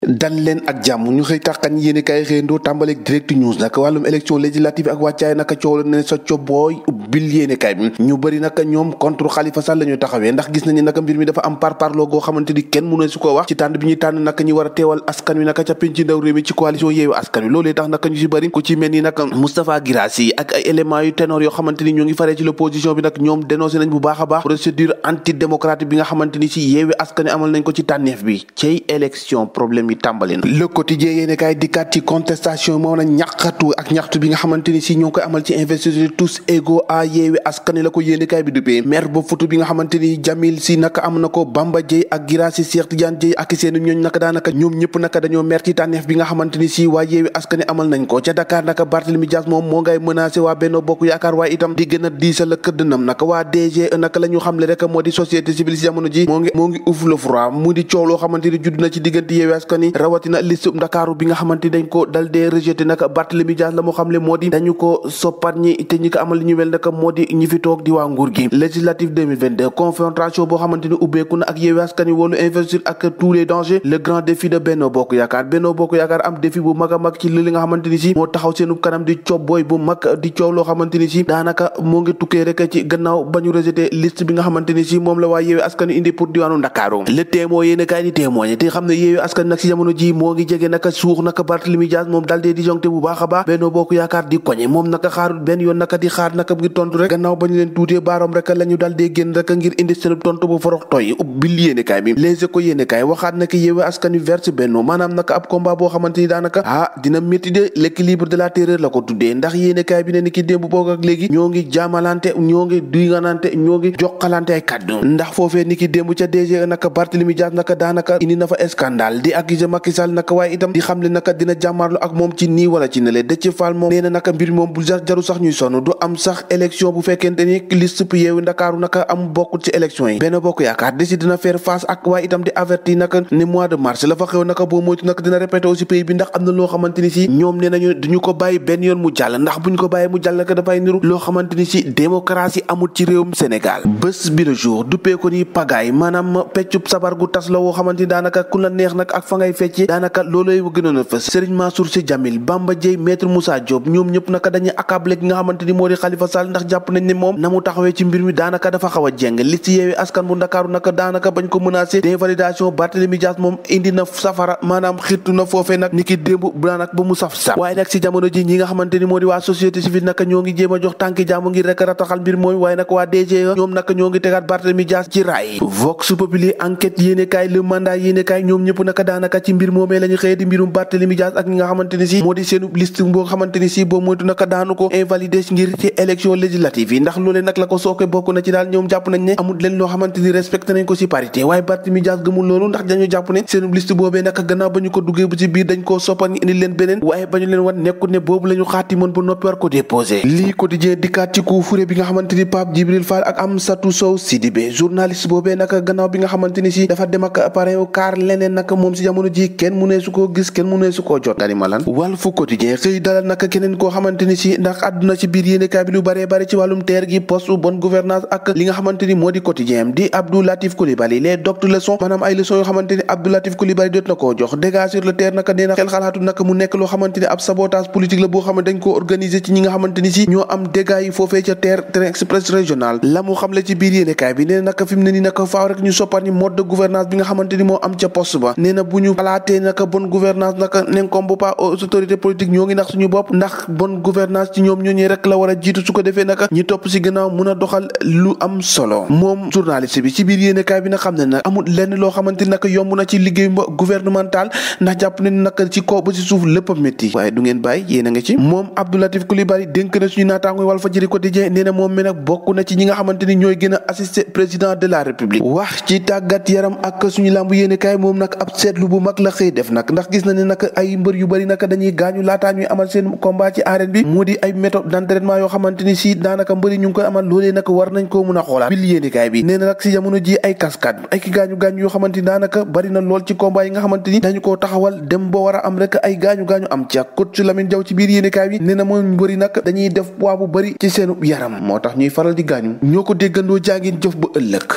dan leen ak jàmm ñu xëy taxañ yéene kaay xëyandoo tàmbaleeg direct news nag wàllum élection législative ak wàccaay naka coow la ne sa cobooy ubbil yéene kaay bi ñu bëri naka ñoom contre Khalifa Sall la ñu taxawee ndax gis nañu naka mbir mi dafa am parparloo goo xamante ni kenn mënu su ko wax ci tànn bi ñuy tànn naka ñi war a teewal askan wi naka ca penc ndaw réew mi ci coalition Yewwi Askan Wi loolee tax naka ñu si bëri ku ci mel ni naka Moustapha Guirassy ak ay éléments yu ténor yoo xamante ni ñoo ngi faree ci l'opposition bi nag ñoom dénoncé nañ bu baax a baax procédure antidémocratique bi nga xamante ni si Yewwi Askan Wi amal nañ ko ci tànneef bi cey élection problème yi tàmbali na le quotidien yéene kaay dikkaat ci contestation moo na ñaxtu bi nga xamante ni si ñoo ngi koy amal ci investiture tous égaux à Yewwi Askan Wi la ko yéene kaay bi duppee maire ba photo bi nga xamante ni Jamil Si naka am na ko Bamba Dièye ak Guirassy Cheikh Tidiane Dièye ak seen ñooñ naka daanaka ñoom ñëpp naka dañoo mer ci tànneef bi nga xamante ni si waa Yewwi Askan Wi amal nañ ko ca Dakar naka Barthélémy Dias moom moo ngay menacé waa Benno Bokk Yaakaar waaye itam di gën a diisal këddënam naka waa DG naka la ñu xamle rek moo di société civile si jamono ji moo ngi ouf le froid mu di coow loo xamante ni judd na ci diggante Yewwi Askan Wi rawatina liste Ndakaaru bi nga xamante ni dañ ko dal dee rejeté naka Barthélémy Dias la moo xamle moo di dañu ko soppat ñi te ñi ko amal li ñu wel naka moo di ñi fi toog di waa nguur gi législative 2022 confrontation boo xamante ni ubbeeku na ak Yewwi Askan Wi wàllu investir ak tous les dangers le grand défi de Benno Bokk Yaakaar am défi bu mag a mag ci li nga xamante ni si moo taxaw seenu kanam di coob booy bu mag di coow loo xamante ni si daanaka moo ngi tukkee rek ci gannaaw ba ñu rejeté liste bi nga xamante ni si moom la waa Yewwi Askan Wi indi pour diwaanu Ndakaaru le témoin yéen kaay di témoigné te xam ne Yewwi Askan Wi nag si jamono ji moo ngi jege naka suux naka Barthélémy Dias moom daal dee di joŋte bu baax a baax Benno Bokk Yaakaar di koñe moom naka xaarul benn yoon naka di xaar naka ngir tontu rek gannaaw ba ñu leen tuutee baaroom rek la ñu daal dee génn rek ngir indi seen tontu bu forox toy ubbil yéene kaay bi Les Échos yéene kaay waxaat naka Yewwi Askan Wi verse Benno maanaam naka ab combat boo xamante ni daanaka dina métti de l'équilibre de la terreur la ko tuddee ndax yéene kaay bi ne ni ki démb boog ak léegi ñoo ngi jaamalante ñoo ngi duyanante ñoo ngi joxalante ay kaddu ndax foofee ni ki démb ca DG naka Barthélémy Dias naka daanaka indi na fa scandale di accuser Macky Sall naka waaye itam di xamle naka dina jàmmarlu ak moom ci nii wala ci nele Déthié Fall moom nee na naka mbir moom bu jaru sax ñuy sonn du am sax élection bu fekkente ni liste bu Yewwi Ndakaaru naka am bokkul ci élection yi Benno Bokk Yaakaar décide dina faire face ak waaye itam di avertir naka ni mois de mars la fa xew naka boo moytu naka dina répété aussi pays bi ndax am na loo xamante ni si ñoom nee nañu duñu ko bàyyi benn yoon mu jàll ndax buñ ko bàyyi mu jàll naka dafay niru loo xamante ni si démocratie amul ci réewum Sénégal bés bi le jour duppee ko ni pagaay maanaam peccub sabar gu tas la woo xamante ni daanaka ku la neex nag ak fa ngay fecce daanaka loolooy gënoon a fës Serigne Mansour Sy Djamil Bamba Dièye maître Moussa Diop ñoom ñëpp naka dañuy accablé ki nga xamante ni moo di Khalifa Sall ndax jàpp nañ ne moom na mu taxawee ci mbir mi daanaka dafa xaw a jeng li ci Yewwi Askan bu Ndakaaru naka daanaka bañ ko menacé d'invalidation Barthélémy Dias moom indi na safara maanaam xirtu na foofee nag ni ki démb daanaka ba mu saf waaye nag si jamono ji ñi nga xamante ni moo di waa société civile naka ñoo ngi jéem a jox tànki jàmm ngir rek rataxal mbir mooy waaye nag waa DG ñoom naka ñoo ngi tegaat Barthélémy Dias ci raay Vox Populi enquête yéene kaay le mandat yéene kaay ñoom ñëpp naka daanaka ci mbir moomee la ñu xëyee di mbirum Barthélémy Dias ak ñi nga xamante ni si moo di seenu liste boo xamante ni si boo moytu naka daanu ko invalidé ngir ci élection législative yi ndax loolee nag la ko sooke bokk na ci daal ñoom jàpp nañ ne amul leen loo xamante ni respecté nañ ko ci parité waaye Barthélémy Dias gëmul loolu ndax dañu jàpp ne seenu liste boobee naka gannaaw ba ñu ko duggee bu ci biir dañ koo soppal ngi indi leen beneen waaye ba ñu leen wan nekkul ne boobu la ñu xaati mën ba noppi war ko déposé lii quotidien dikkaat ci coup fure bi nga xamante ni Pape Djibril Fall ak Amsatou Sow Sidibé journaliste boobee naka gannaaw bi nga xamante ni si dafa dem ak appareil car leneen naka moom si jamono ji kenn mu ne su koo gis kenn mu ne su koo jot dani ma lan Walf Quotidien xëy dalal naka keneen koo xamante ni si ndax àdduna ci biir yéenekaay bi lu bare bare ci wàllum teer gi poste bonne gouvernance ak li nga xamante ni moo di quotidien di Abdou Latif Coulibaly les docteurs leçons maanaam ay leçons yoo xamante ni Abdou Latif Coulibaly doot na koo jox dégâts sur le terre naka nee na xel xalaatu naka mu nekk loo xamante ni ab sabotage politique la boo xamante dañ ko organiser ci ñi nga xamante ni si ñoo am dégâts yi foofee ca terre train express régional la mu xamle ci biir yéenekaay bi nee na naka fi mu ne nii naka faaw rek ñu soppat ni mode de gouvernance bi nga xamante ni moo am ca poste ba nee na bu ñu xalaatee naka bonne gouvernance naka neenkom pas aux autorités politiques ñoo ngi nax suñu bopp ndax bonne gouvernance ci ñoom ñooñu rek la war a jiitu su ko defee naka ñi topp si gannaaw mun a doxal lu am solo moom journaliste bi ci biir yéenekaay bi nag xam ne nag amul lenn loo xamante ni naka yomb na ci liggéey gouvernemental ndax jàpp ne naka ci kaw ba ci suuf lépp a métti waaye du ngeen bàyyi yéen a nga ci moom Abdou Latif Coulibaly dénk na suñu naataango Walfadjri quotidien nee na moom mi nag bokk na ci ñi nga xamante ni ñooy gën a assister président de la république wax ci tàggat yaram ak suñu làmb yéenekaay moom nag ab seetlu bu mag la xëy def nag ndax gis na ne nag ay mbër yu bari naka dañuy gaañu laataa ñuy amal seen combat ci arène bi moo di ay méthode d'entraînement yoo xamante ni si daanaka mbëri ñu ngi koy amal loolee nag war nañ koo mun a xoolaat bil yéenekaay bi nee na nag si jamono ji ay cascade ay ki gaañu yoo xamante ni daanaka bari na lool ci combat yi nga xamante ni dañu koo taxawal dem ba war a am rek ay gaañu am ci ak coach Lamine Diaw ci biir yéenekaay bi nee na moom mbëri nag dañuy def poids bu bari ci seenu yaram moo tax ñuy faral di gaañu ñoo ko déggandoo jàngin jëf ba ëllëg